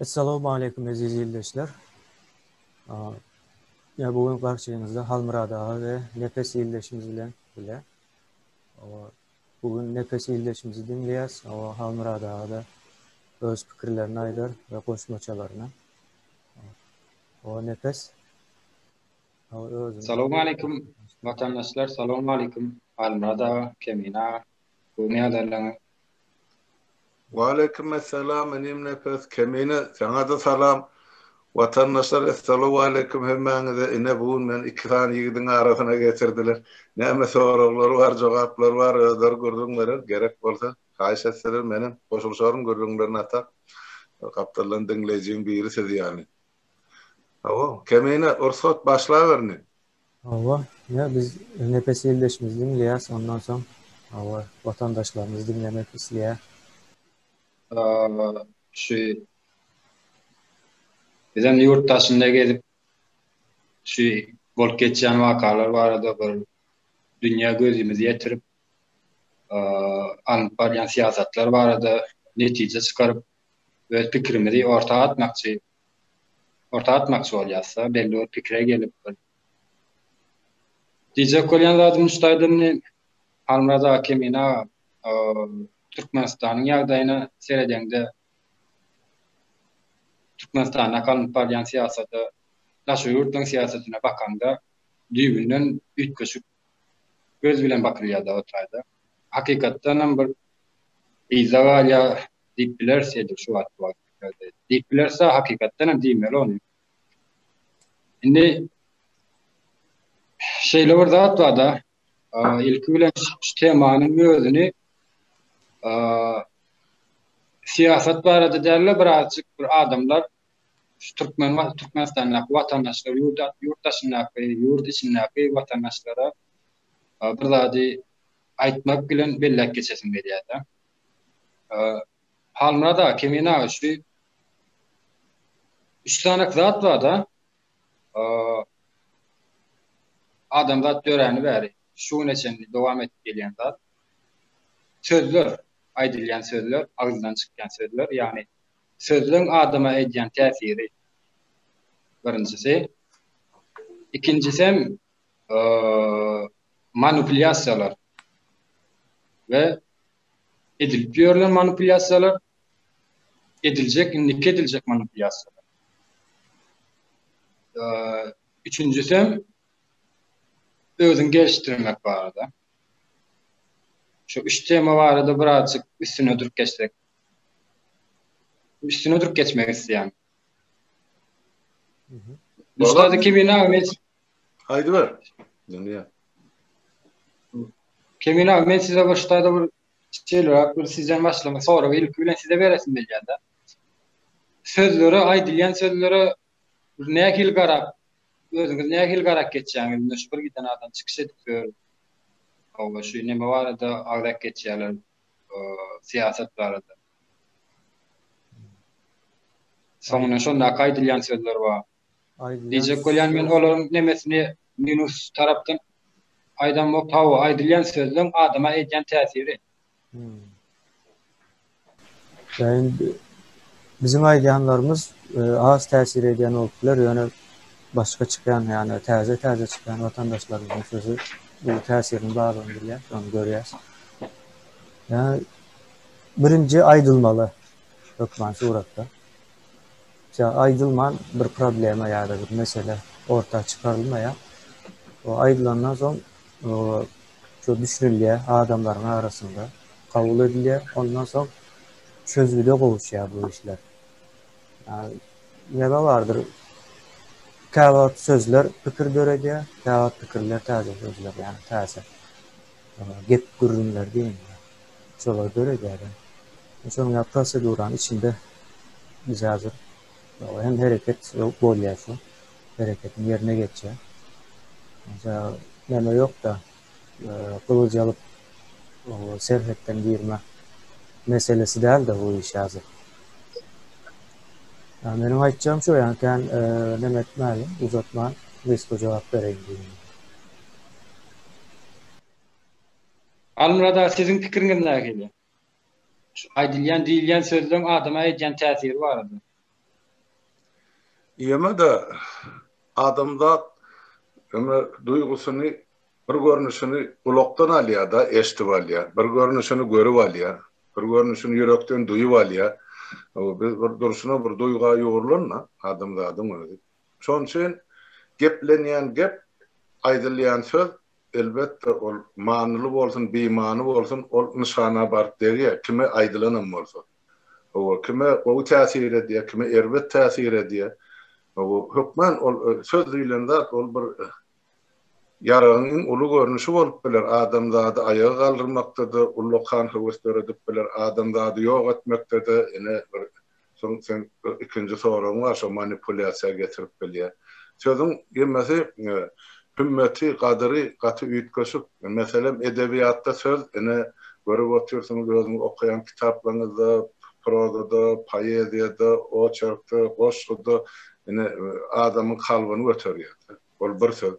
Essalawmaleýkum eziz ildeşler. Ýa bu gün garşyňyzda Halmyrat aga we Nepes ildeşimiz bilen bile. Bu gün Nepes ildeşimizi diňleýäs. O Halmyrat aga da öz pikirlerini aýdar we goşmaçalaryny. O Nepes. Salowmaleýkim watandaşlar, salowmaleýkim Halmyrat aga, Kemine aga. Gowy ýagdaýlaryňyz? Waleýkim essalam inim Nepes, Kemine saňada salam. Watandaşlar essalowaleýkim hemmäňize ine bu gün meni iki sany ýigidiň arasyna getirdiler. Näme soraglary bar jogaplary bar özleri gürrüň berer gerek bolsa haýyş etseler menem goşulşaryn gürrüňlerine atak gapdaldan diňleýjiň biri siz ýaly. Hawa Kemine rugsat başlaber indi. Hawa, ine biz Nepes ildeşimizi diňleýäs, ondan soň hawa watandaşlarymyz diňlemek isleýär. Şu bizem ýurt daşynda gezip şu bolup geçýän wakalar barada bir dünýä gözümizi ýetirip alnyp barýan syýasatlar barada netije çykaryp öz pikirimizi orta atmakçy orta atmakçy bolýarsa, belli bir pikire gelip bir diýjek bolýan zadym şu taýda indi Halmyrat aga Kemine aga Türkmenistanyň ýagdaýyna seredeňde Türkmenistanda alnyp barýan syýasata daşary ýurtlaryň syýasatyna bakaňda düýbünden üýtgeşik göz bilen bakylýar-da o taýda. Hakykatdan hem bir yzda galýar diýip bileris edil şu wagt diýip bileris hakykatdan hem diýmeli ony. Indi şeýle bir zat bar-da, ilki bilen şu temanyň özüni syýasat barada däl-de birazjyk bir adamlar şu türkmen Türkmenistandaky watandaşlar ýurt ýurt daşyndaky ýurt içindäki watandaşlara bir zady aýtmak bilen belläp geçesim gelýär-de. Halmyrat aga, Kemine aga şu üç sany zat bar-da. Adamzat döräni bäri şu güne çenli dowam edip gelýän zat. Sözler, aýdylýan sözler, agyzdan çykýan sözler, ýagny sözleň adama edýän täsiri birinjisi. Ikinjisem manipulýasiýalar we edilip ýörlen manipulýasiýalar, ediljek, indiki ediljek manipulýasiýalar. Üçünjisem özüňi gelişdirmek barada. Şu üç tema barada birazjyk üstüne durup geçsek. Üstüne durup geçmek isleýän. Üstad Kemine aga men Aýdyber. Dünýä. Kemine aga men size bir şutada bir şeýleräk bir sizden başlamak soragy ilki bilen size beresim gelýär-de. Sözlere aýdylýan sözlere bir nähili garap özüňiz nähili garap geçýäňiz? Indi şu bir giden adam çykyş edip ýör. Hawa şu neme barada agzap geçýärler syýasat barada. Soňundan şondaky aýdylýan sözler bar. Diýjek bolýan men olaryň nemesini minus tarapdan aýdamok hawa aýdylýan sözleň adama edýän täsiri. Hmm. Indi biziň aýdýanlarymyz e, az täsir edýän bolup biler, ýöne başga çykýan, ýagny täze-täze çykýan watandaşlarymyzyň sözi uly täsiriniň bardygyny bilýäs, ony görýäs. Ýagny birinji aýdylmaly hökman suratda. Ýa aýdylman bir problema ýa-da bir mesele orta çykarylmaýar. O aýdylandan soň şo düşünilýär adamlaryň arasynda, kabul edilýär. Ondan soň çözgüde gowuşýar bu işler. Neme bardyr? Käwagt sözler pikir döredýär, käwagt pikirler täze sözler, ýagny täze gep gürrüňler diýeýin. Şolar döredýär. Şonuň ýaly proseduranyň içinde biz häzir hem hereket bolýar şu. Hereketiň ýerine geçýär. Mesela näme ýok-da, gylyç alyp serhetden girme meselesi däl-de bu iş häzir. Meniň aýtjagym şu, ýagny kän neme etmäli, uzatman gysga jogap bereýin diýdim. Halmyrat aga siziň pikiriňiz nähili? Şu aýdylýan diýilýän sözleň adama edýän täsiri barada. Ýene-de adamzat eme duýgusyny bir görnüşini gulakdan alýar-da, eşidip alýar. Bir görnüşini görüp alýar. Bir görnüşini ýürekden duýup alýar. Biz bir durşuna bir duýga ýugrulan-da adamzadyň özi. Şonuň üçin geplenýän gep, aýdylýan söz elbetde ol manyly bolsun, bimany bolsun, ol nyşana baryp degýär, kime aýdylanam bolsa. Hawa, kime gowy täsir edýär, kime erbet täsir edýär. Hawa, hökman ol söz diýlen zat ol bir ýaragyň iň uly görnüşi bolup biler, adamzady aýaga galdyrmakda-da ullakan höwes döredip biler, adamzady ýok etmekde-de ine bir Soň seň ikinji soragyň bar, şo manipulýasiýa getirip bilýär. Sözüň hemmesi hümmeti, gadyry gaty üýtgeşik. Meselem, edebiýatda söz, ine, görüp otyrsyňyz özüňiz okaýan kitaplaryňyzda, prozada, poeziýada, oçerkde, goşguda, ine, adamyň kalbyny göterýär. Ol bir söz.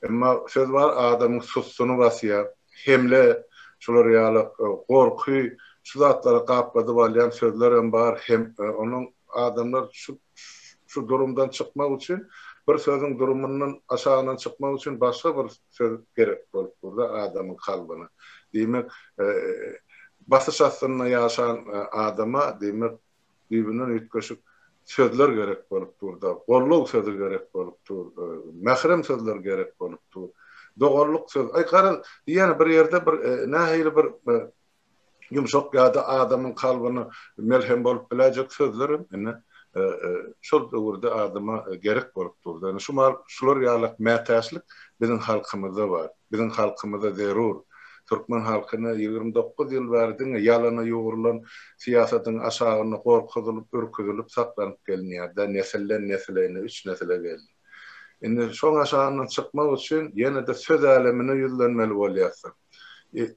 Emma söz bar adamyň sussuny basýar, hemle, şular ýaly gorky, şu zatlary gapladyp alýan sözlerem bar, hem onuň adamlar şu şu durumdan çykmak üçin bir sözüň durumyndan aşagyndan çykmak üçin başga bir söz gerek bolup durda adamyň kalbyna. Diýmek, basyş astynda ýaşan adama diýmek Düýbünden üýtgeşik sözler gerek bolup dur-da, goldaw sözi gerek bolup dur, mährem sözler gerek bolup dur, doganlyk söz, aý garaz, diýýän bir ýerde bir nähili bir ýumşak ýa-da adamyň kalbyna melhem bolup biläýjek sözlerem ine şol döwürde adama gerek bolup dur-da. Ine şu mal şular ýalak mätäçlik biziň halkymyzda bar. Biziň halkymyza zerur. Türkmen halkyna 29 ýyl bäri diňe ýalana ýugrulan syýasatyň aşagynda gorkuzylyp, ürküzilip saklanyp gelinýär-dä, nesilden nesile indi üç nesile geldi. Indi şoň aşagyndan çykmak üçin ýene-de söz älemine ýüzlenmeli bolýarsyň.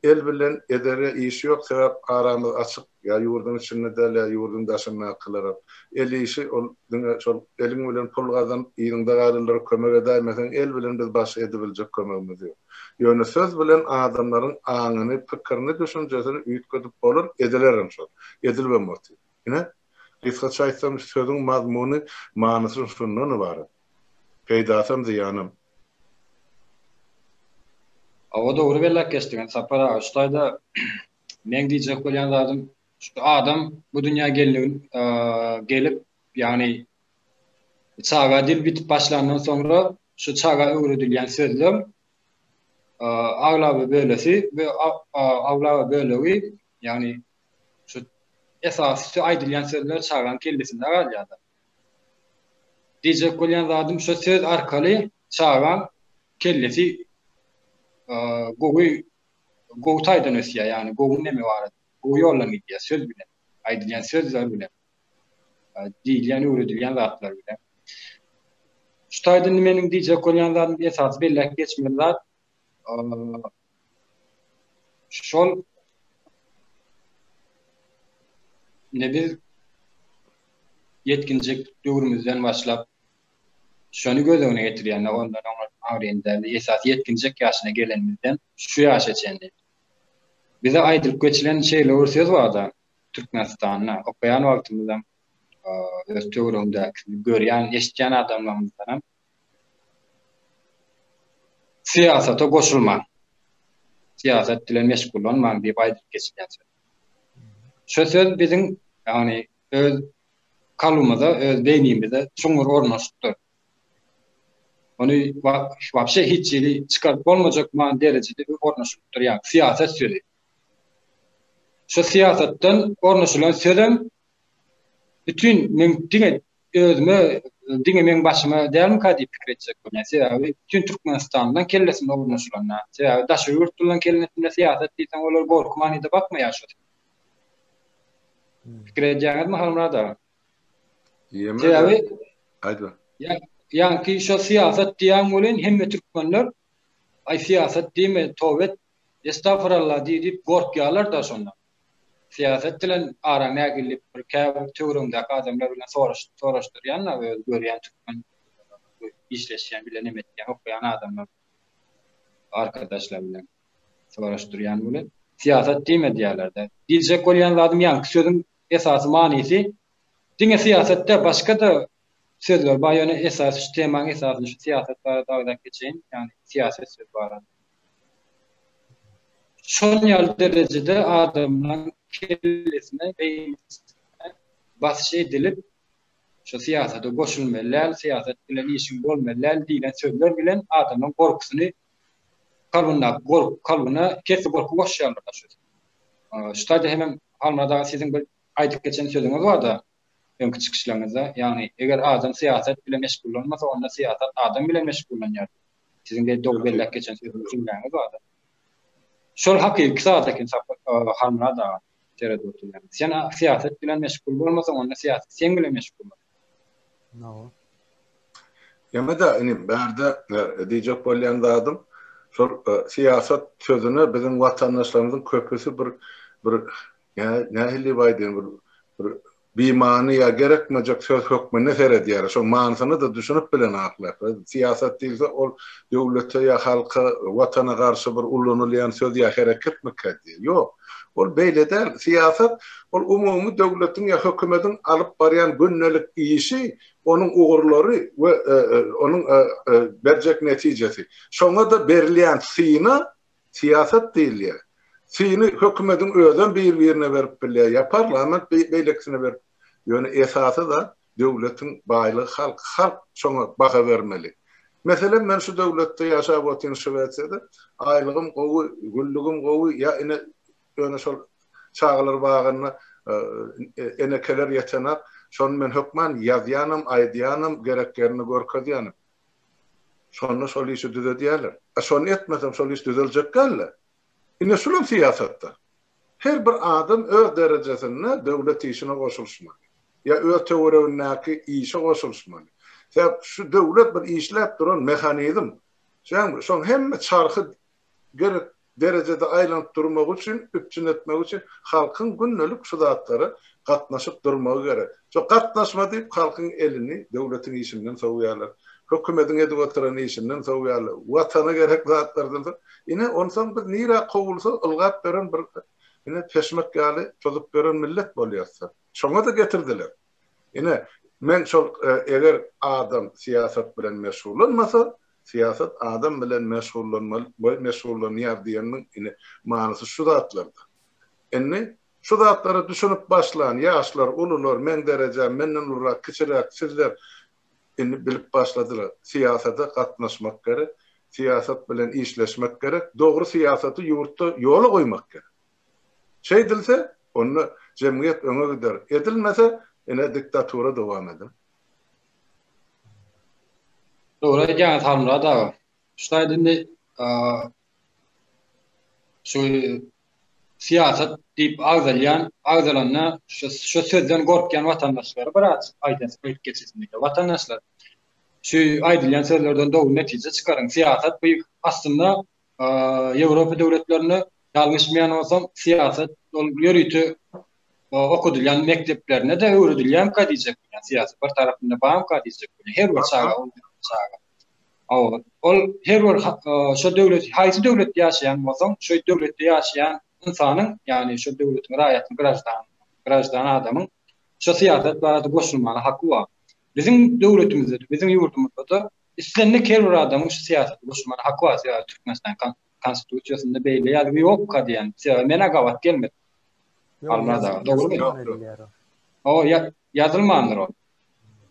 El bilen edere iş ýok, sebäp aramyz açyk, Ýa ýurduň içinde däl, ýa ýurduň daşyndakylaram. El işi ol diňe şol eliň bilen pul gazanyp, yzyňda galanlara kömek edäýmeseň, el bilen biz başga edibiljek kömegimiz ýok. Ýöne söz bilen adamlaryň aňyny, pikirini, düşünjesini üýtgedip bolar, edilerem şol. Edilibem otyr. Ine, gysgaça aýtsam, sözüň mazmuny, manysy şundan ybarat. Peýdasam, zyýanam. Hawa dogry belläp geçdiňiz Sapar aga şu taýda Meň diýjek bolýan zadym şu adam bu dünýä gelip, ýagny çaga dil bitip başlandan soňra şu çaga öwredilýän sözlem aglaba bölesi we aglaba bölegi, ýagny şu esasy aýdylýan sözler çagaň kellesinde galýar. Diýjek bolýan zadym şu söz arkaly çagaň kellesi gowy gowy taýdan ösýär, ýagny gowy neme barada, gowy ýoldan gidýär söz bilen, aýdylýan sözler bilen, diýilýän, öwredilýän zatlar bilen. Şu taýdan meniň diýjek bolýan zadym esasy belläp geçmeli zat şol indi biz ýetginjek döwrümizden başlap Şony göz öňüne getirýänler ondan oňa aňryny däl, esasy ýetginjek ýaşyna gelenimizden şu ýaşa çenli. Bize aýdylyp geçilen şeýle bir söz barda, Türkmenistanda okaýan wagtymyzam öz töweregimdäki görýän, eşidýän adamlarymyzdanam syýasata goşulmaň, syýasat bilen meşgullanmaň diýip aýdylyp geçilýän söz. Şu söz biziň, ýagny öz kalbymyza, öz beýnimize çuňňur ornaşypdyr. Ony wapşe hiç hili çykaryp bolmajak man derejede ornaşypdyr, ýagny syýasat sözi. Şu syýasatdan ornaşylan sözem bütin men diňe özüme, diňe meň başyma dälmika diýip pikir etjek bolýan. Sebäbi bütin Türkmenistandan kellesinde ornaşylan. Sebäbi daşary ýurtlulan kellesinde syýasat diýseň olar gorky manyda bakmaýar şo. Pikir edýäňizmi Halmyrat aga? Sebäbi aýdyň. Ýaňky şo syýasat diýýän welin hemme türkmenler aý syýasat diýme toba et estagfurallah diý diýip gorkýarlar-da şondan. Syýasat bilen araň nähili diýip bir käbir töweregiňdäki adamlar bilen soraşdyrýan-da öz görýän türkmen işleşýän bilen hem etýän okaýan adamlar arkadaşlar bilen. soraşdyrýan welin, syýasat diýme diýýärler-de. Diýjek bolýan zadym ýaňky sözüň esasy manysy diňe syýasat däl, başga-da. sözler bar, ýöne esasy şu temaň esasyny şu syýasat barada agzap geçeýin, ýagny syýasat sözi barada. Şol ýaly derejede adamlaryň kellesine, beýnisine basyş edilip, şu syýasata goşulmaly däl, syýasat bilen işiň bolmaly däl diýlen sözler bilen adamlaryň gorkusyny kalbyndaky gorky kalbyna kesli gorky goşýarlar şu. Şu taýda hemem Halmyrat aga siziň bir aýdyp geçen sözüňiz barda öňki çykyşlaryňyzda, ýagny eger adam syýasat bilen meşgullanmasa onda syýasat adam bilen meşgullanýar. Siziň de dogry belläp geçen sözüňiz jümläňiz barda. Şol hakyky zat eken Halmyrat aga seredip oturýan. Sen syýasat bilen meşgul bolmasaň onda syýasat seň bilen meşgul bolar. No. Ýa-da inim bärde diýjek bolýan zadym şol syýasat sözüne biziň watandaşlarymyzyň köpüsi bir bir nähili diýip aýdaýyn bir bir bimany ýa gerekmejek söz hökmünde seredýärler. Şoň manysyna-da düşünip bilenaklar. Syýasat diýilse ol döwlete ýa halka, watana garşy bir ulanylýan söz ýa hereketmikä diýýär. Ýok. Ol beýle däl. Syýasat ol umumy döwletiň ýa hökümediň alyp barýan gündelik işi, onuň ugurlary we onuň berjek netijesi. Şoňa-da berilýän syna syýasat diýilýär. Syny hökümediň özem bir-birine berip bilýär, ýa parlament beýlekisine berip. Ýöne esasy zat döwletiň baýlygy halk, halk şoňa baha bermeli. Meselem men şu döwletde ýaşap otyryn Şwesiýada, aýlygym gowy, günlügim gowy, ýa ine ýöne şol çagalar bagynda enekeler ýetenak, şony men hökman ýazýanam, aýdýanam, gerek ýerinde görkezýänem. Şonda şol işi düzedýärler. A şony etmeseň şol iş düzeljek däl-de. Ine şulam syýasatda. Her bir adam öz derejesinde döwlet işine goşulyşmaly. Ýa öz töweregindäki işe goşulyşmaly. Sebäp şu döwlet bir işläp duran mehanizm. Şeýdäňmi? Şoň hemme çarhy gerek derejede aýlanyp durmagy üçin, üpjün etmegi üçin halkyň gündelik şu zatlara gatnaşyp durmagy gerek. Şo gatnaşma diýip halkyň elini döwletiň işinden sowýarlar. Hökümediň edip oturan işinden sowýarlar. Watana gerek zatlardan sow. Ine, onsoň biz nirä kowulsa ylgap beren bir ine peşmek ýaly tozup beren millet bolýarys. Şoňa-da getirdiler. Ine, men şol eger adam syýasat bilen meşgullanmasa, syýasat adam bilen meşgullanmaly, meşgullanýar diýeniniň ine manysy şu zatlarda. Indi şu zatlara düşünip başlan ýaşlar, ulular, meň derejäm, menden ulurak, kiçiräk sizler indi bilip başladylar. Syýasata gatnaşmak gerek, syýasat bilen işleşmek gerek, dogry syýasaty ýurtda ýola goýmak gerek. Şeýdilse, onda jemgyýet öňe gider. Edilmese, ine diktatura dowam eder. Dogry aýdýaňyz Halmyrat aga. Şu taýda indi şu syýasat diýip agzalýan, agzalanda şu şu sözden gorkýan watandaşlara biraz aýdasy aýdyp geçesim gelýär. Watandaşlar, şu aýdylýan sözlerden dogry netije çykaryň. Syýasat bu aslynda Ýewropa döwletlerinde ýalňyşmaýan bolsam, syýasat ol ýörite okadylýan mekdeplerinde-de öwredilýärmika diýjek bolýan, syýasat bir tarapynda barmyka diýjek bolýan. Her bir çaga, ol çaga. Hawa, ol her bir şo döwlet, haýsy döwletde ýaşaýan bolsaň, şo döwletde ýaşaýan ynsanyň, ýagny şo döwletiň raýatynyň, graždan, graždan adamyň şo syýasat barada goşulmaga haky bar. Biziň döwletimizde-de, biziň ýurdumyzda-da Islendik her bir adamyň şu syýasata goşulmaga haky bar, sebäbi Türkmenistan konstitusiýasynda beýle ýazgy ýokka diýen, sebäbi men-ä gabat gelmedim. Almaz aga, dogrumy? Hawa, ýazylmandyr ol.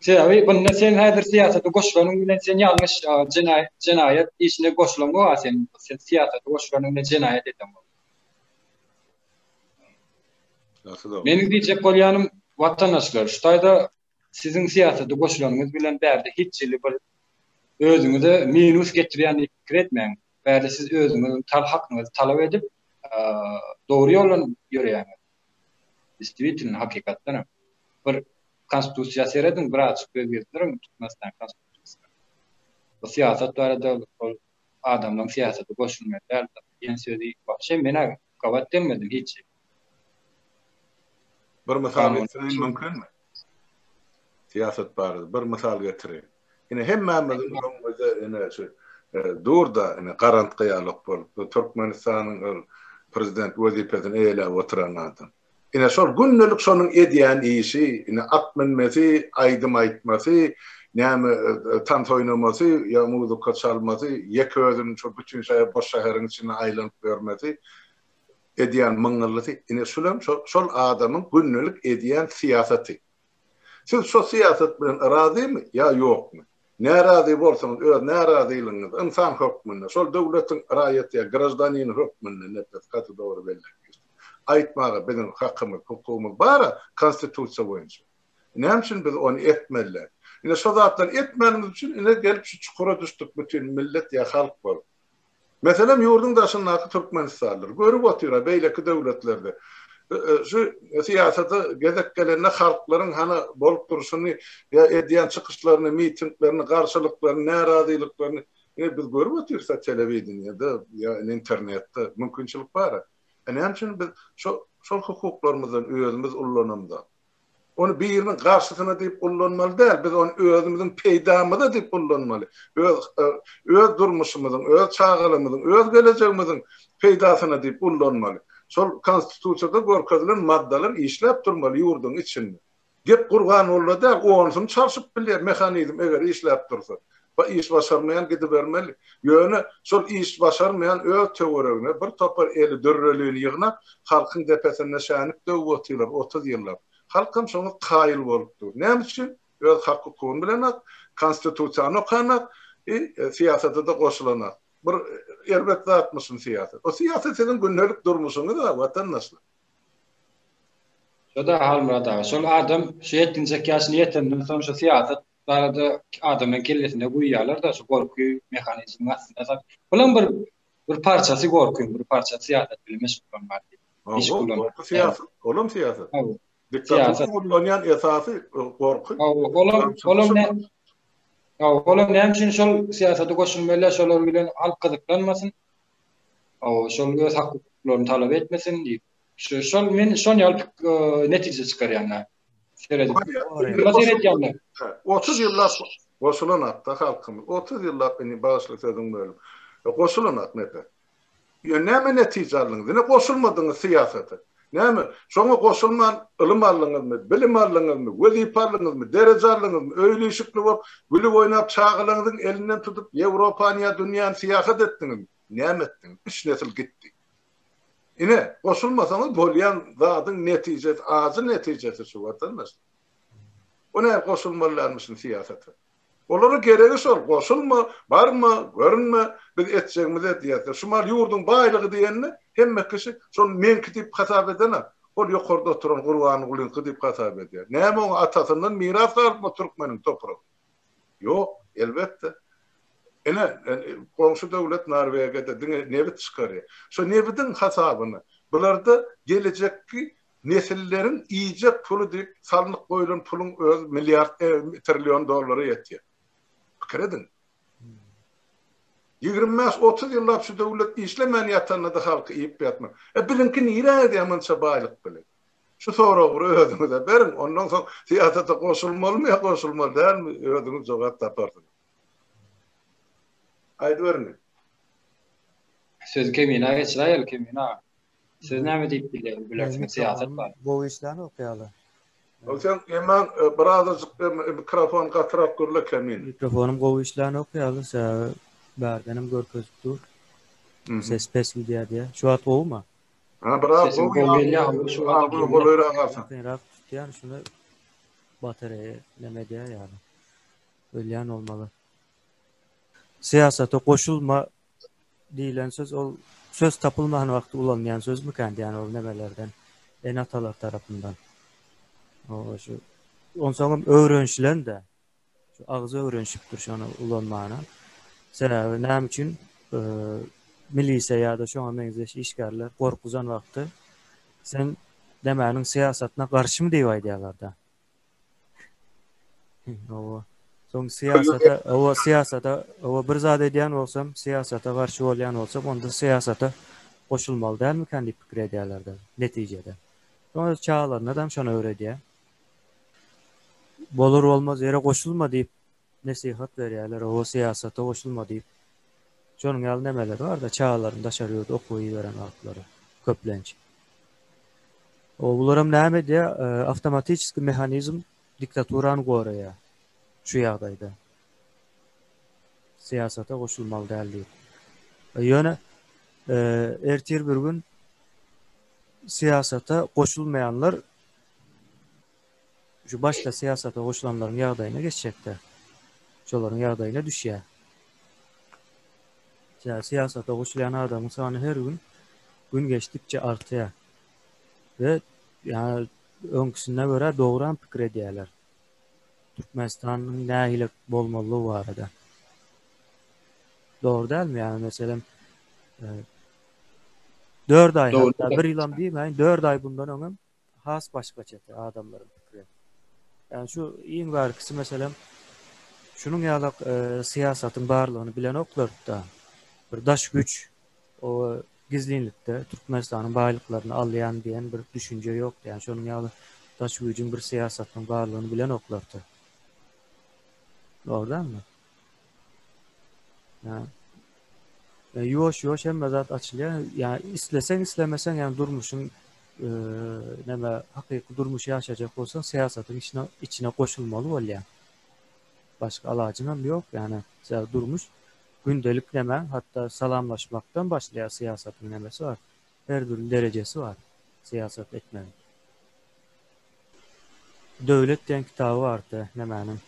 Sebäbi bunda sen häzir syýasata goşulanyň bilen sen ýalňyş jenaýat işine goşulaňok-a sen, sen syýasata goşulanyň bilen jenaýat edeňok. Meniň diýjek bolýanym, watandaşlar, şu taýda Siziň syýasata goşulanyňyz bilen bärde hiç hili bir özüňize minus getirýän diýip pikir etmäň. Bärde siz özüňiziň tal hakyňyzy talap edip, dogry ýoldan ýöreýäňiz. Distwitelno, hakykatdan hem. Bir konstitusiýa serediň, birazjyk göz gezdiriň Türkmenistan konstitusiýasyna. Bu syýasat barada ol adamlaryň syýasata goşulmaly däl diýen sözi wapşe men-ä gabat gelmedim hiç. Bir mysal getireýin mümkinmi? Syýasat barada bir mysal getireýin. Ine hemmämiziň öňümizde ine şu dur-da ine garantga ýalak bolup Türkmenistanyň ol prezident wezipesini eýeläp oturan adam. Ine şol gündelik şonuň edýän işi, ine at münmesi, aýdym aýtmasy, näme tans oýnamasy ýa muzyka çalmasy, ýeke özüniň şo bütin şäher boş şäheriň içinde aýlanyp ýörmesi, edýän myňňyldysy, ine şulam şol adamyň gündelik edýän syýasaty. Siz şo syýasat bilen razymy ýa ýokmy? Närazy bolsaňyz öz närazylygyňyzy ynsan hökmünde, şol döwletiň raýaty ýa graždanini hökmünde Nepes gaty dogry belläp geçdi. Aýtmaga biziň hakymyz, hukugymyz bar-a konstitusiýa boýunça. Näme üçin biz ony etmeli däl? Ine şo zatlary etmänimiz üçin ine gelip şu çukura düşdük bütin millet ýa halk bolup. Meselem, ýurduň daşyndaky türkmenistanlylar görüp otyr-a beýleki döwletlerde şu syýasata gezek gelende halklaryň hany bolup durşuny ýa edýän çykyşlaryny, mitinglerini, garşylyklaryny, närazylyklaryny ine biz görüp otyrys-a telewideniýede ýa ine internetde mümkinçilik bar-a. E näme üçin biz şo şol hukuklarymyzdan özümiz ullanamzok? Ony biriniň garşysyna diýip ullanmaly däl, biz ony özümiziň peýdamyza diýip ullanmaly. Öz öz durmuşymyzyň, öz çagalarymyzyň, öz gelejegimiziň peýdasyna diýip ullanmaly. Şol konstitusiýada görkezilen maddalar işläp durmaly ýurduň içinde. Gep Gurbangulyda däl, onusyny çalşyp bilýär mehanizm eger işläp dursa. Iş başarmaýan gidibermeli. Ýöne şol iş başarmaýan öz töweregine bir topar eli dürrelini ýygnap, halkyň depesinde şänik döwüp otyrlar 30 ýyllap. Halkam şoňa kaýyl bolup dur. Näme üçin? Öz hak-hukugyny bilenok, konstitusiýany okanok, i syýasata-da goşulanok. Bir erbet zatmyşyn syýasat. O syýasat siziň gündelik durmuşyňyz-a, watandaşlar. Şo-da Halmyrat aga, şol adam şu ýetginjek ýaşyna ýetenden soň şu syýasat barada adamyň kellesine guýýarlar-da şu gorky mehanizmiň astynda sap. Bulam bir bir parçasy gorkyň, bir parçasy syýasat bilen meşgullanmak diýip. Gorky syýasat, olam syýasat. Diktatura ullanýan esasy gorky. Olam olam ne Olam näme üçin şol syýasata goşulmaly, şolar bilen halk gyzyklanmasyn. Şol öz hak-hukuklaryny talap etmesin diýip. Şu şol men şon ýaly netije çykarýan. Seredip. Seredýänler. 30 ýyllap goşulan atda halkymyz. 30 ýyllap indi bagyşla sözüň bölüm. Goşulan at nepe. Ýöne näme netije aldyňyz? Ine goşulmadyňyz syýasata. Näme? Şoňa goşulman ylym aldyňyzmy, bilim aldyňyzmy, wezipe aldyňyzmy, dereje aldyňyzmy, öýli-işikli bolup, gülüp oýnap çagalaryňyzyň elinden tutup Ýewropany ýa dünýäni syýahat etdiňizmi? Näme etdiňiz? Üç nesil gitdi. Ine, goşulmasaňyz bolýan zadyň netijesi, ajy netijesi şu watandaşlar. O näme goşulmaly dälmişin syýasata? Olara geregi şol, goşulma, barma, görünme, biz etjegimizi edýäs. Şu mal ýurduň baýlygy diýende hemme kişi şol meňki diýip hasap edenak. Ol ýokarda oturan Gurbangulyňky diýip hasap edýär. Näme oňa atasyndan miras galypmy türkmeniň topragy? Ýok, elbetde. Ine, goňşy döwlet Norwegiýada diňe nebit çykarýar. Şo nebidiň hasabyna bularda gelejekki nesilleriň iýjek puly diýip salnyp goýlan puluň özi milliard, trillion dollara ýetýär. Pikir ediň. 25-30 ýyllap şu döwlet işlemän ýatanda-da halky iýip ýatmak. E biziňki nirä gidýär munça baýlyk bilen? Şu soragy bir özüňize beriň, ondan soň syýasata goşulmalymy ýa goşulmaly dälmi, özüňiz jogap taparsyňyz. Aýdyberiň. Sözi Kemine geçiräýeli, Kemine aga. Siz näme diýip bilýär, bilersiňiz syýasat bar. Gowy işlänok ýaly. Ol sen eman birazajyk mikrofon gatyrak gürle Kemine. Mikrofonym gowy işlänok ýaly, sebäbi bärdenem görkezip dur. Ses pes gidýär diýýär. Şu wagt gowumy? Ha biraz gowy gelýär, şu wagt golaýrak alsaň. Ýakynrak tutýan şuny batareýa neme edýär ýaly. Ölýän bolmaly. Syýasata goşulma diýlen söz ol söz tapylman wagty ulanylýan sözmikän diýýän ol nemelerden ene-atalar tarapyndan. O şu onsoňam öwrenişilen-de. Şu agzy öwrenişipdir şony ulanmana. Sebäbi näme üçin milisiýa ýa-da şoňa meňzeş işgärler gorkuzan wagty sen nämäniň syýasatyna garşymy diýip aýdýarlar-da. Hawa. Soň syýasata, hawa syýasata, hawa bir zat edýän bolsam, syýasata garşy bolýan bolsam, onda syýasata goşulmaly dälmikän diýip pikir edýärler-de netijede. Soň öz çagalaryna-dam şony öwredýär. Bolar bolmaz ýere goşulma diýip nesihat berýärler, hawa syýasata goşulma diýip. Şonuň ýaly nemeler bar-da, çagalaryny daşary ýurda okuwa iberen wagtlary köplenç. O bularam näme edýär? Awtomatiçeski mehanizm diktaturany goraýar. Şu ýagdaýda. Syýasata goşulmaly däl diýip. Ýöne ertir bir gün syýasata goşulmaýanlar şu başda syýasata goşulanlaryň ýagdaýyna geçjekde. Şolaryň ýagdaýyna düşýär. Syýasata goşulýan adamyň sany her gün gün geçdikçe artýar. We ýa öňküsine görä dogry pikir edýärler. Türkmenistanyň nähili bolmalydygy barada. Dogry dälmi? Ýagny meselem 4 aý hatda bir ýylam diýmäýin, 4 aý bundan öňem has başgaçady adamlaryň pikiri. Ýagny şu iň bärkisi meselem şunuň ýalak e, syýasatyň barlygyny bilenoklar-da. Bir daş güýç o gizlinlikde Türkmenistanyň baýlyklaryny alýan diýen bir düşünje ýokdy. Ýagny şonuň ýaly daş güýjüň bir syýasatynyň barlygyny bilenoklardy. Dogry dälmi? Ýa ýuwaş-ýuwaş hemme zat açylýar. Ýa isleseň, islemeseň, ýa durmuşyň e, näme hakyky durmuş ýaşajak bolsaň, syýasatyň içine içine goşulmaly bolýar. Başga alajyň hem ýok. Ýani durmuş gündelik näme, hatda salamlaşmakdan başlaýar syýasatyň nämesi bar. Her dürli derejesi bar syýasat etmegiň. Döwlet diýen kitaby bardy nämäniň.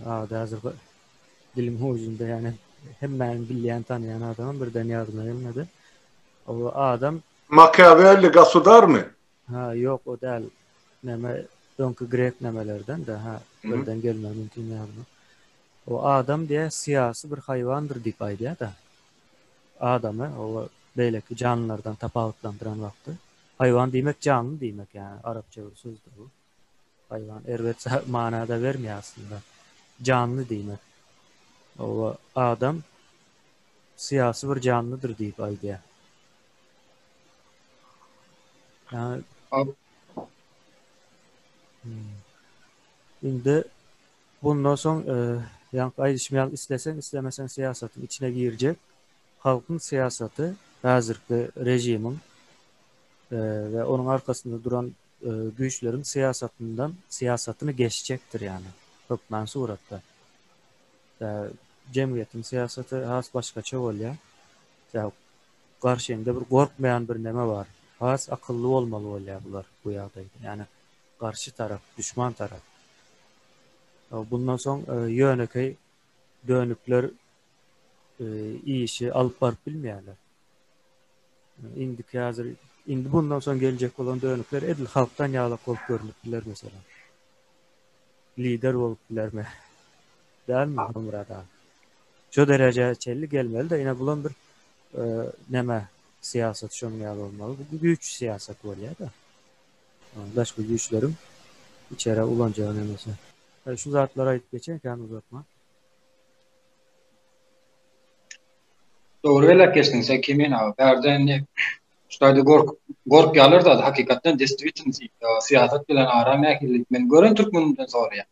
Ady häzir dilim ujunda ýani hemmäniň bilýän tanaýan adamym birden ýadyma gelmedi. O adam Makiawelli gasudarmy? Ha, ýok o däl. Näme öňki grek nämelerden de ha birden gelmegi mümkin ýadyma. O adam diýä syýasy bir haýwandyr diýip aýdýar-da. Adamy o beýleki janlylardan tapawutlandyran wagty. Haýwan diýmek janly diýmek ýa arapça bir sözdür bu. Haýwan erbet manada bermeýär aslynda. Janly diýmek. O adam syýasy bir janlydyr diýip aýdýar. Ýa hmm. Indi bundan soň e, ýaňky aýdyşym ýaly isleseň islemeseň syýasatyň içine girjek halkyň syýasaty häzirki režimiň e, we onuň arkasynda duran e, güýçleriň syýasatyndan syýasatyny geçjekdir ýagny hökman suratda. Jemgyýetiň syýasaty has başgaça bolýar. Garşyňda bir gorkmaýan bir neme bar. Has akylly bolmaly bolýar bular bu ýagdaýda. Ýagny garşy tarap, düşman tarap. Bundan soň e, ýönekeý dönükler e, işi alyp baryp bilmeýärler. Indiki häzir indi bundan soň geljek bolan dönükler edil halkdan ýalak bolup görünip biler meselem. Lider bolup bilermi? Dälmi Halmyrat aga? Şo derejä çenli gelmeli-de, ine bulam bir e, neme syýasat şonuň ýaly bolmaly. Bu güýç syýasat bolýar-da. Daşky güýçleriň içerä ulanjagy nemesi. E, şu zatlary aýdyp geçeýin, kän uzatman. Dogry belläp geçdiň sen Kemin aga. Bärde indi şu taýda gork gorkýarlar da hakykatdan destvitn syýasat bilen ara nähili men gören türkmeninden soraýan.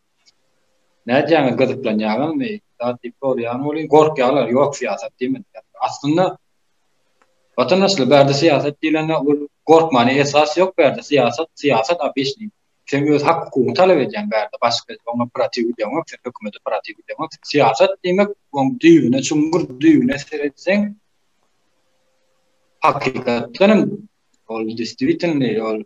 Nädýäňiz gyzyklanýaňyzmy? Zat diýip soraýan welin gorkýarlar ýok syýasat diýmedi. Aslynda watandaşlar bärde syýasat diýlende ol gorkmana esas ýok bärde syýasat syýasat obýeşniý. Sen öz hak hukugyňy talap edýäň bärde başga oňa protiw diýeňok sen hökümete protiw diýeňok. Syýasat diýmek oň düýbüne çuňňur düýbüne seretseň hakykatdan hem ol destvitelnyý ol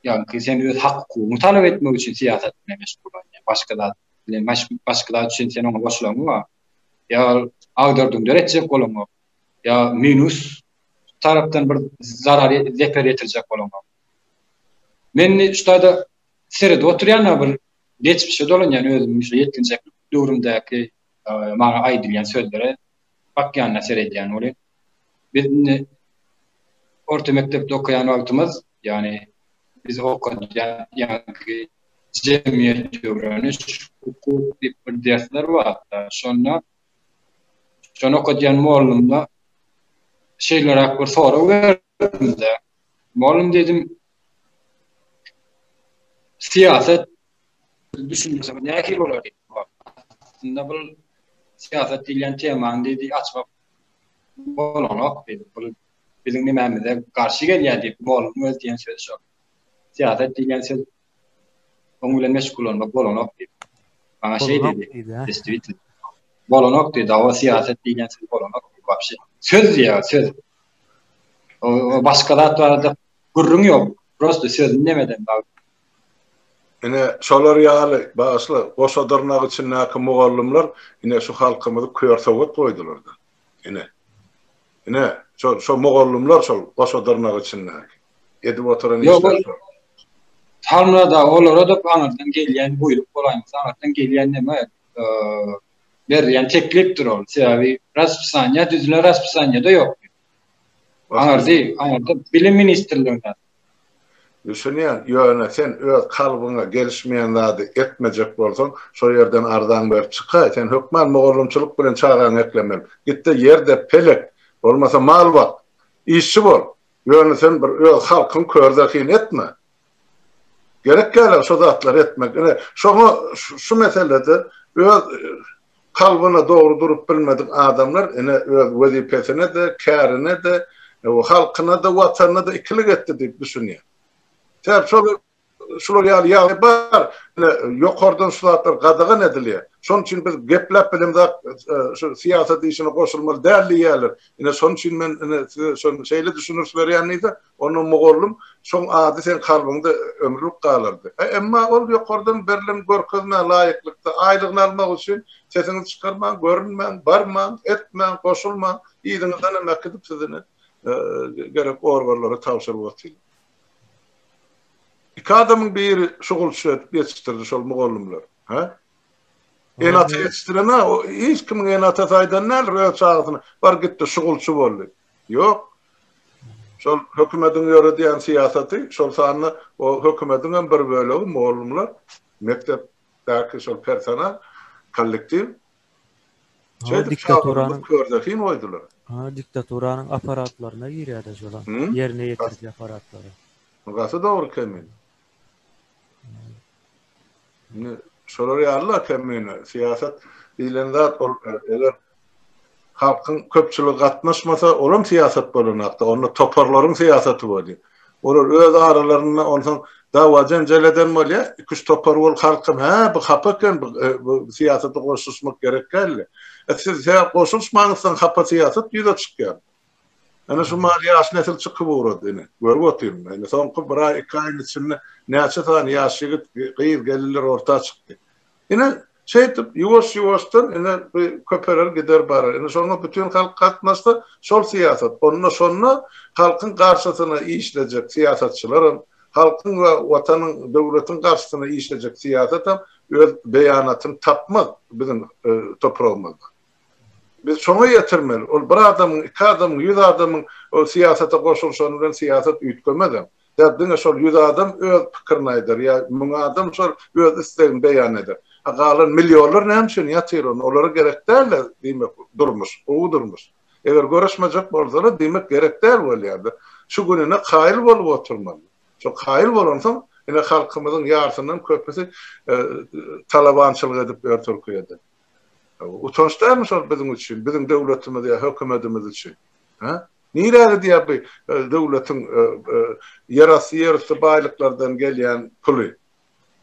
ýagny sen öz hak hukugyňy talap etmek üçin syýasat bilen meşgullanýaň. Başga zat bilen başga zat üçin sen oňa goşulaňok. Ýa agdar-düňder etjek bolaňok. Ýa minus tarapdan bir zarar zeper ýetirjek bolaňok. Men indi şu taýda seredip oturýan bir geçmişe dolanýan özüm şu ýetginjeklik döwrümdäki e, maňa aýdylýan sözlere bakýanyna seredýän welin biz indi orta mekdepde okaýan wagtymyz ýagny biz okadýan ýagny jemgyýet öwreniş hukuk diýip bir dersler bardy. Şonda şony okadýan mollumda şeýleräk bir sorag berdim-de. Mollum dedim, syýasat düşünjesi nähili bolar diýip. Aslynda bu syýasat diýilýän temany diýdi açmak bolanok diýdi. Bu biziň nimämize garşy gelýär diýip, mollum öz diýen sözi şol. Syýasat diýilýän söz oň bilen meşgullanmak bolanok diýip. Maňa şeý diýdi. Destvitl. Bolanok diýdi. O syýasat diýlen söz bolanok diýdi. Wapşe. Söz diýýär, söz. O başga zat barada gürrüň ýok. Prosta sözüni nemeden bak. Ine şolar ýaly, bagyşla, goşa dyrnak içindäki mugallymlar ine şu halkymyzy kör sowat goýdular-da. Ine. Ine, şo şo mugallymlar şol goşa dyrnak içindäki. Edip oturan işleri şol. Halmyrada olara-da aňyrdan gelýän buýruk bolaýmasa, aňyrdan gelýän neme, berilýän teklipdir ol. Sebäbi raspisaniýa düzülen raspisaniýada ýok. Aňyrdy, aňyrda bilim ministrliginde. Düşünýän, ýöne sen öz kalbyňa gelişmeýän zady etmejek bolsaň, şo ýerden arzaňy berip çykaý. Sen hökman mugallymçylyk bilen çagaňy eklemeli. Git-de ýerde pelek, bolmasa mal bak, işçi bol. Ýöne sen bir öz halkyňy kör-zehin etme. Gerek ýaly şo zatlary etmek. Ine, şoňa şu meselede öz kalbyna dogry durup bilmedik adamlar ine öz wezipesine-de, kärine-de, halkyna-da, watanyna-da ikilik etdi diýip düşünýän. Sebäp şol şular ýaly ýagdaý bar. Ine, ýokardan şu zatlar gadagan edilýär. Şonuň üçin biz gepläp bilemzok, şu syýasat işine goşulmaly däl diýýärler. Ine, şonuň üçin men ine size şony şeýle düşündiriş berýän diýse, Onda mugallym, şoň ady seň kalbyňda ömürlik galardy. A emma ol ýokardan berlen görkezmä laýyklykda aýlygyny almak üçin sesiňizi çykarmaň, görünmäň, barmaň, etmäň, goşulmaň, yzyňyzdan hem äkidip sizini gerek organlara tabşyryp otyr. Iki adamyň biri şugulçy edip ýetişdirdi şol mugallymlar. Hä? Ene-ata ýetişdiren-ä, hiç kimiň ene-atasy aýdan däldir öz çagasyna, bar git-de şugulçy bol diýip. Ýok. Şol hökümediň ýöredýän syýasaty, şol sanda o hökümediň hem bir bölegi mugallymlar, mekdepdäki şol personal, kollektiw. Şeýdip diktaturanyň körzehin goýdular. Ha, diktaturanyň apparatlaryna girýär-de şolar. Ýerine ýetiriji apparatlary. Gaty dogry Kemine. Indi şolar ýaly-la Kemine, syýasat diýlen zat ol eger halkyň köpçüligi gatnaşmasa, olam syýasat bolanakda, onda toparlaryň syýasaty bolýar. Olar öz aralarynda onsoň dawa-jenjel eden bolýar, iki-üç topar bolup halkam, hä, bu hapa eken, bu bu syýasata goşulyşmak gerek däldi. E siz sebäp goşulyşmaňyzdan hapa syýasat ýüze çykýar. Ene şu mahaly ýaş nesil çykyp ugrady ine. Görüp otyryn. Ine soňky bir aý, iki aýyň içinde näçe sany ýaş ýigit, gyz, gelinler orta çykdy. Ine şeýdip ýuwaş-ýuwaşdan ine bu köpeler gider barar. Ine şoňa bütin halk gatnaşsa şol syýasat. Onda şonda halkyň garşysyna işlejek syýasatçylaram, halkyň we watanyň, döwletiň garşysyna işlejek syýasatam öz beýanatyny tapmaz biziň topragymyzda. Biz şoňa ýetirmeli. Ol bir adamyň, iki adamyň, ýüz adamyň ol syýasata goşulyşany bilen syýasat üýtgemezem. Ýa diňe şol ýüz adam öz pikirini aýdar, ýa müň adam şol öz islegini beýan eder. A galan millionlar näme üçin ýatyr onda? Olara gerek däl-de, diýmek, durmuş, gowy durmuş. Eger göreşmejek bolsalar, diýmek, gerek däl bolýar-da. Şu gününe kaýyl bolup oturmaly. Şo kaýyl bolansoň, ine halkymyzyň ýarsyndan köpüsi talabançylyk edip ýör Türkiýede. Utanç dälmi şol biziň üçin, biziň döwletimiz ýa hökümetimiz üçin? Hä? Nirä gidýär bu döwletiň ýerasty, ýerüsti baýlyklardan gelýän puly?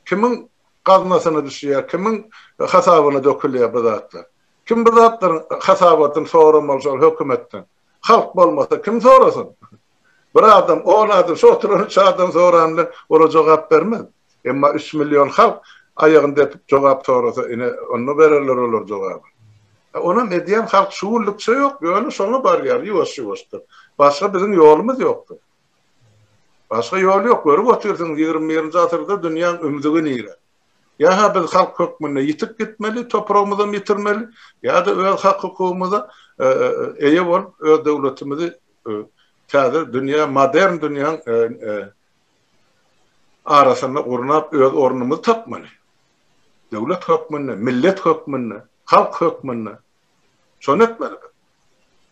Kimiň gaznasyna düşýär, kimiň hasabyna dökülýär bu zatlar? Kim bu zatlaryň hasabatyny soramaly şol hökümetden? Halk bolmasa kim sorasyn? Bir adam, on adam, şu oturan üç adam soran bilen olar jogap bermez. Emma üç million halk aýagyny depip jogap sorasa, ine, onda bererler olar jogaby. Onam edýän halk şu günlükçe ýok, ýöne şoňa barýar ýuwaş-ýuwaşdan. Başga biziň ýolumyz ýokdur. Başga ýol ýok, görüp otyrsyňyz, ýigrimi birinji asyrda dünýäň ümzügi nire. Ýa-ha biz halk hökmünde ýitip gitmeli, topragymyzam ýitirmeli, ýa-da öz hak-hukugymyza eýe bolup, öz döwletimizi täze dünýä, modern dünýäň arasynda gurnap öz ornumyzy tapmaly. Döwlet hökmünde, millet hökmünde, halk hökmünde şony etmeli biz.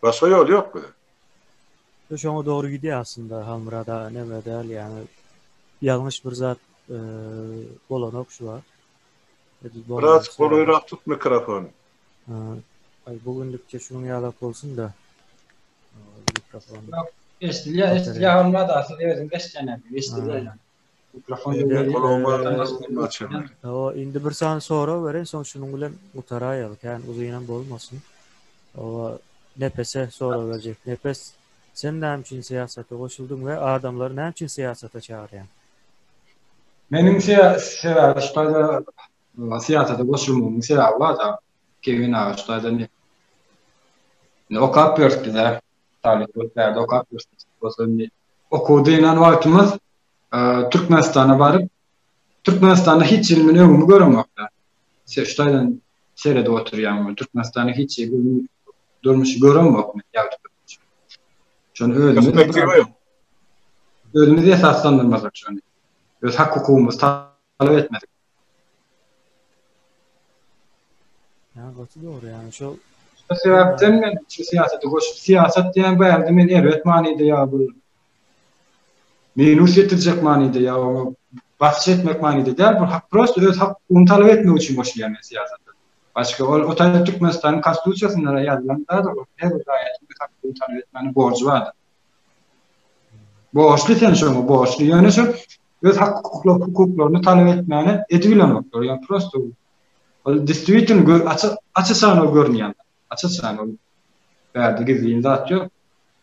Başga ýol ýok bize. Şoňa dogry gidýär aslynda Halmyrat aga neme däl ýagny ýalňyş bir zat bolanok şu wagt. Biraz golaýrak tut mikrofony. Aý bu günlükçe şunuň ýalak bolsun-da. Mikrofon. Eşidilýär, eşidilýär Halmyrat aga siz özüňiz eşidýän ýaly eşidilýär. Mikrofon Hawa, indi bir sany sorag bereýin, soň şunuň bilen gutaraýaly, kän uzynam bolmasyn. Hawa, Nepese sorag berjek. Nepes, sen näme üçin syýasata goşuldyň we adamlary näme üçin syýasata çagyrýaň? Meniň sebäbi şu taýda syýasata goşulmagymyň sebäbi bar-da. Kewin aga şu taýda indi okap ýörüs biz-ä. Talyp bolup bärde okap ýörüs. Bolsa indi okuw dynan wagtymyz Türkmenistana baryp, Türkmenistanda hiç ýyl men öňümi göremok-da. Şu taýdan seredip oturýan, Türkmenistanda hiç ýyl durmuşy göremok men ýagty durmuş. Şony özümiz özümiz esaslandyrmasak şony. Öz hak-hukugymyzy talap etmesek. Ýa gaty dogry ýani şol Şu sebäpden men şu syýasata goşup syýasat diýen bärde men erbet manyda ýa bu minus ýetirjek manyda ýa oňa basyş etmek manyda däl bu hak prosta öz hak hukugyny talap etmek üçin goşulýar men syýasata. Başga ol o taýda Türkmenistanyň konstitusiýasynda ýazylan zat ol her bir raýatyň öz hak hukugyny talap etmäne borjy bardyr. Borçly sen şoňa borçly ýöne şu öz hak hukuklaryny talap etmäne edibilenoklar. Ýa prosta ol destvitelno gör açyk açyşan ol görünýän. Açyşan ol bärde gizlin zat ýok.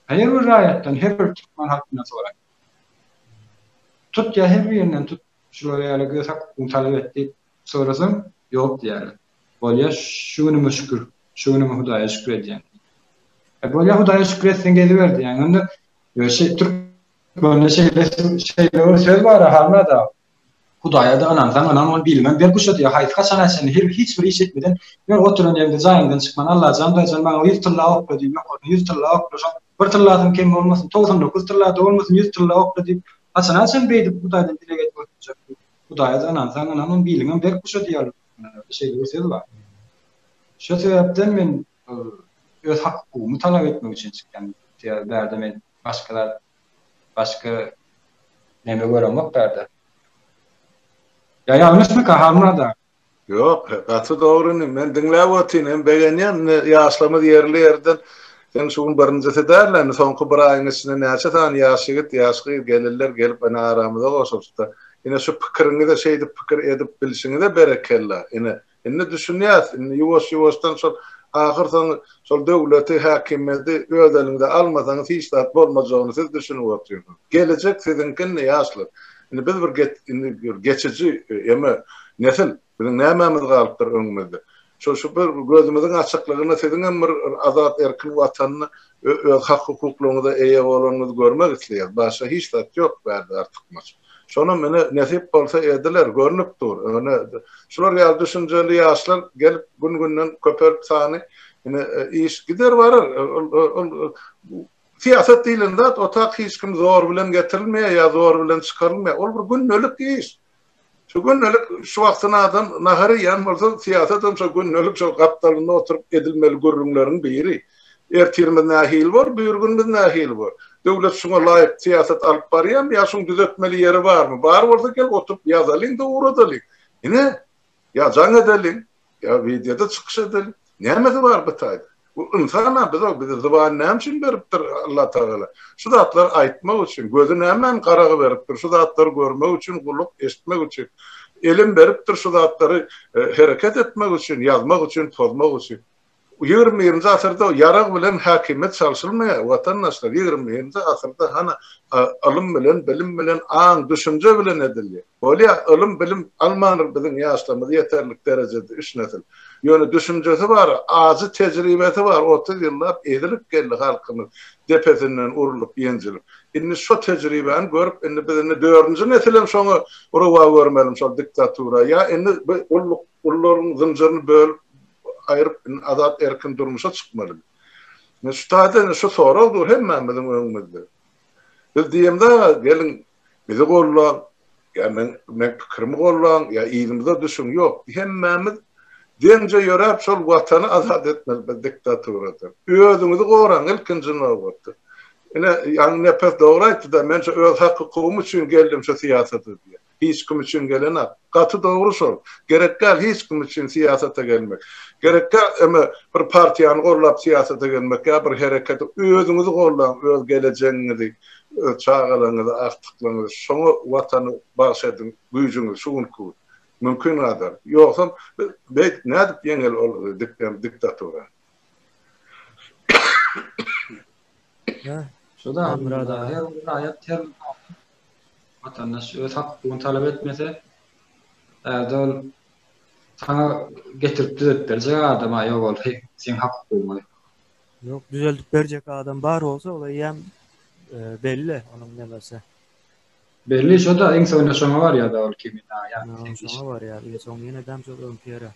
Her bir raýatdan, her bir türkmen halkyndan soraň. Tut ýa her birinden tut şular ýaly öz hak hukugyny talap et diýip sorasaň, ýok diýerler. Bolýa şu günüme şükür, şu günüme Hudaýa şükür edýän. E bolýa Hudaýa şükür etseň geziber diýýän. Onda şeý türkmende şeýle şeýle bir söz bar Halmyrat aga. Hudaýa-da ynansaň ynan ol biliňem berk guşa diýýär. Haýsy haçan çenli her hiç bir iş etmeden ýör oturan ýeriňde jaýyňdan çykman Allajan Hudaýjan maňa 100 tylla okla diýip ýokardan 100 tylla okla şoň bir tyllasam kem bolmasyn 99 tylla-da bolmasyn 100 tylla okla diýip haçana çenli beýdip Hudaýdan dileg edip oturjak diýip. Hudaýa-da ynansaň ynan ol biliňem berk guşa diýýär. Şeýle bir söz bar. Şo sebäpden men öz hak-hukugymy talap etmek üçin çykýan. Sebäbi bärde men başga zat, başga neme göremok bärde. Ýa ýalňyşmyka Halmyrat aga? Ýok, gaty dogry inim. Men diňläp otyryn, hem begenýän. Indi ýaşlarymyz ýerli-ýerden sen şu gün birinjisi däl-de, indi soňky bir aýyň içinde näçe sany ýaş ýigit, ýaş gyz gelinler gelip ine aramyza goşulyşdy. Ine şu pikiriňize şeýdip pikir edip bilşiňize berekella. Ine, indi düşünýäs. Indi ýuwaş-ýuwaşdan şol ahyr soňy şol döwleti, häkimiýeti öz eliňize almasaňyz hiç zat bolmajagyny siz düşünip otyrsyňyz. Gelejek siziňki indi ýaşlar. Indi biz bir indi bir geçiji eme nesil. Biziň nämämiz galypdyr öňümizde. Şo şu bir gözümiziň açyklygyna siziňem bir azat erkin watanda öz hak-hukuklaryňyza eýe bolanyňyzy görmek isleýäs. Başga hiç zat ýok bärde artykmaç. Şonam ine nesip bolsa ediler, görnüp dur. Ine şular ýaly düşünjeli ýaşlar gelip gün-günden köpelip sany ine iş gider barar. Ol syýasat diýlen zat otak hiç kim zor bilen getirilmeýär ýa zor bilen çykarylmaýar. Ol bir gündelik iş. Şu gündelik şu wagtyn adam nahar iýen bolsa syýasatam şo gündelik şo gapdalynda oturyp edilmeli gürrüňleriň biri. Ertirimiz nähili bor, büýrgünimiz nähili bor? Döwlet şuňa laýyk syýasat alyp barýarmy ýa şuň düzetmeli ýeri barmy? Bar bolsa gel oturyp ýazalyň-da ugradalyň. Ine, Ýa jaň edeliň, ýa wideoda çykyş edeliň. Nämesi bar bu taýda? Bu ynsan-a biz o bize zybany näme üçin beripdir Allatagala? Şu zatlary aýtmak üçin, gözi nämäni garagy beripdir? Şu zatlary görmek üçin, gulak eşitmek üçin. Elem beripdir şu zatlary hereket etmek üçin, ýazmak üçin, pozmak üçin. 21-nji asyrda ýarag bilen häkimiýet çalşylmaýar, watandaşlar. 21-nji asyrda hany ylym bilen, bilim bilen, aň, düşünje bilen edilýär. Bolýar, ylym, bilim almandyr biziň ýaşlarymyz ýeterlik derejede, üç nesil. Ýöne düşünjesi bar, ajy tejribesi bar, 30 ýyllap ezilip geldi halkymyz, depesinden urlup, ýenjilip. Indi şo tejribäni görüp, indi biz indi dördünji nesilem şoňa rowa görmelimi şol diktatura ýa indi bu gulluk, gullaryň zynjyryny bölüp, aýryp indi azat erkin durmuşa çykmalymy? Indi şu taýda indi şu sorag dur hemmämiziň öňümizde. Biz diýemzok-a geliň bizi gollaň ýa meň meň pikirimi gollaň ýa yzymyza düşüň ýok. Hemmämiz deňje ýöräp şol watany azat etmeli biz diktaturadan. Özüňizi goraň ilkinji nobatda. Ine ýaňy Nepes dogry aýtdy-da men şu öz hak-hukugym üçin geldim şu syýasata diýýär. Hiç kim üçin gelenak. Gaty dogry şol. Gerek däl hiç kim üçin syýasata gelmek. Gerek däl eme bir partiýany gollap syýasata gelmek ýa bir hereketi. Özüňizi gollaň, öz gelejegiňizi, öz çagalaryňyzy, agtyklaryňyzy. Şoňa watany bagş ediň güýjüňizi şu günki gün. Mümkin gadar. Ýogsam biz beýdip nädip ýeňeli ol diktaturany. Şo-da her bir raýat, her bir watandaş öz hak-hukugyny talap etmese, bärde ol saňa getirip düzetip berjek adam-a ýok ol seň hak-hukugyňy. Ýok, düzeldip berjek adam bar bolsa, ol eýýäm belli onuň nemesi. Belli şo-da iň soňunda şoňa barýar-da ol kimin a ýa. Şoňa barýar, iň soň ýenedem şol öňki ýere.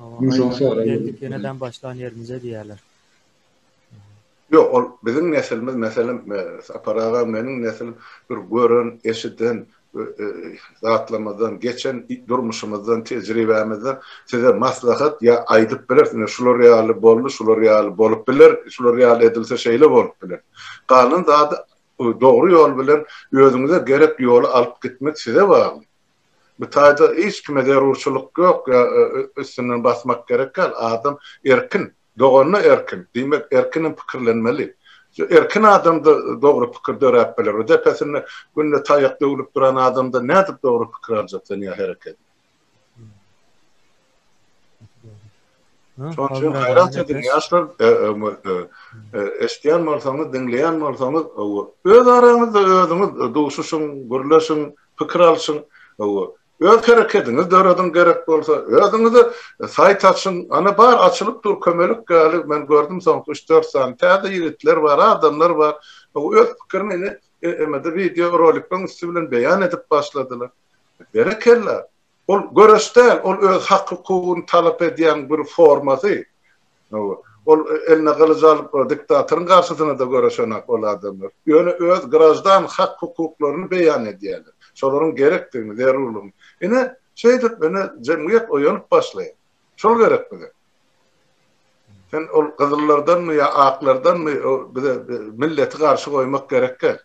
Iň soň sorag geldik ýenedem başlan ýerimize diýýärler. Ýok, ol biziň neslimiz, meselem, Sapar aga, meniň neslim bir gören, eşiden zatlarymyzdan, geçen durmuşymyzdan, tejribämizden size maslahat ýa aýdyp bileris, ine şular ýaly boldy, şular ýaly bolup biler, şular ýaly edilse şeýle bolup biler. Galan zady dogry ýol bilen özüňize gerek ýoly alyp gitmek size bagly. Bu taýda hiç kime zerurçylyk ýok ýa üstünden basmak gerek däl. Adam erkin, doganda erkin. Diýmek, erkinem pikirlenmeli. Erkin adamda dogry pikir döräp biler. O depesinde günde taýak döwlüp duran adamda nädip dogry pikir aljak sen ýa hereket? Şonuň üçin gaýrat ediň ýaşlar, eşidýän bolsaňyz, diňleýän bolsaňyz, öz araňyzda özüňiz duşuşyň, gürleşiň, pikir alşyň, öz herekediňizi dörediň gerek bolsa, özüňize saýt açyň, ana bar açylyp dur kömelik ýaly, men gördüm soňky üç-dört sany täze ýigitler bar, adamlar bar, öz pikirini ine emede wideo rolikleriň üsti bilen beýan edip başladylar. Berekella! Ol göreş däl, ol öz hak-hukugyny talap edýän bir formasy. Ol eline gylyç alyp diktatoryň garşysyna-da göreşenak ol adamlar. Ýöne öz graždan hak-hukuklaryny beýan edýärler. Şolaryň gerekdigini, zerurlygyny. Ine, şeýdip, ine, jemgyýet oýanyp başlaýar. Şol gerek bize. Sen ol gyzyllardanmy ýa aklardanmy, bize milleti garşy goýmak gerek däl.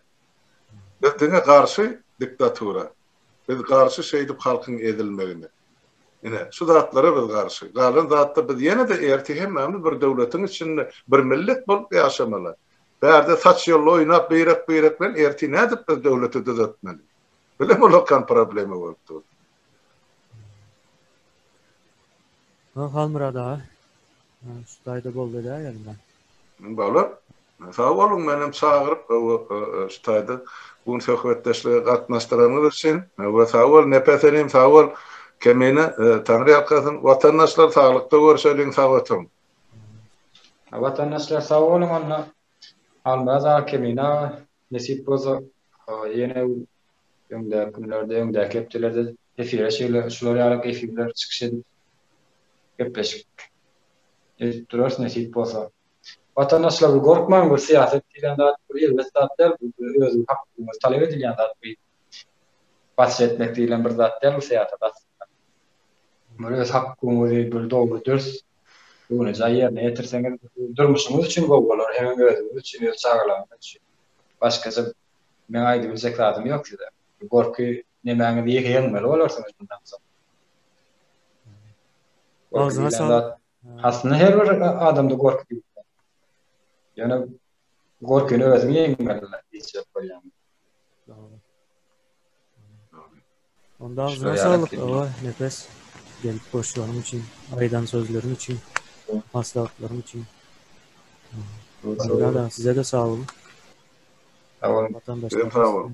Biz diňe garşy diktatura. Biz garşy şeýdip halkyň ezilmegine. Ine, şu zatlara biz garşy. Galan zatda biz ýene-de ertir hemmämiz bir döwletiň içinde bir millet bolup ýaşamaly. Bärde saç ýolda oýnap birek-birek bilen ertir nädip biz döwleti düzetmeli? Bilen ulakan problema bolup dur. Ha, Halmyrat aga. Şu taýda boldy edäýelim. Bolar. Sag boluň menem çagyryp şu taýda bu gün söhbetdeşlige gatnaşdyranyňyz üçin we sag bol Nepes inim sag bol Kemine Taňry ýalkasyn watandaşlar saglykda görşeliň sag oturyň. Watandaşlar sag boluň onda Halmyrat aga Kemine aga nesip bolsa ýene öňdäki günlerde öňdäki hepdelerde efire şeýle şular ýaly efirler çykyş edip gepleşik edip durarys nesip bolsa. Watandaşlar bir gorkmaň bir syýasat diýlen zat bir erbet zat däl bu özüň hakyňyzy talap edilýän zat bu basyş etmek diýlen bir zat däl bu syýasat aslynda. Bir öz hakyňyzy bir dogry dürs göwnejaý ýerine ýetirseňiz durmuşyňyz üçin gowy bolar hemem özüňiz üçin öz çagalaryňyz üçin. Başgaça meň aýdybiljek zadym ýok size. Gorky nemäňizi ýeňmeli bolarsyňyz bundan soň. Agzyňa saglyk. Aslynda her bir adamda gorky diýip. Ýöne gorkyny özüň ýeňmeli diýjek bolýan. Onda agzyňa saglyk, owa, Nepes. Gelip goşulanyň üçin, aýdan sözleriň üçin, maslahatlaryň üçin. Onda size-de sag boluň. Sag boluň. Watandaşlar. Sag boluň.